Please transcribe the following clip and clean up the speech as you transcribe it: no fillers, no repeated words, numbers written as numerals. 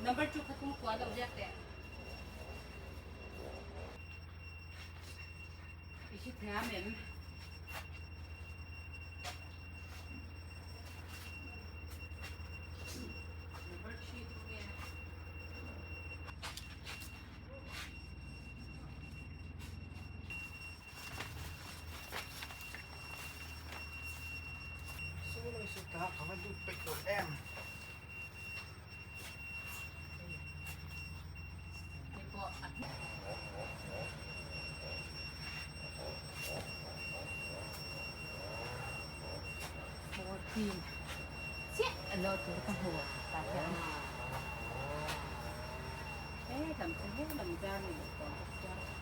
Number 2 kha tum kua lo ziak teh. I hre thiam em? Number 3 tu nge? Saw lai saw ta ka va lut peih lo em. Chiah a lo tur ka hmu tah hian he lam chu he lam zar ni lo tawh bawk sia.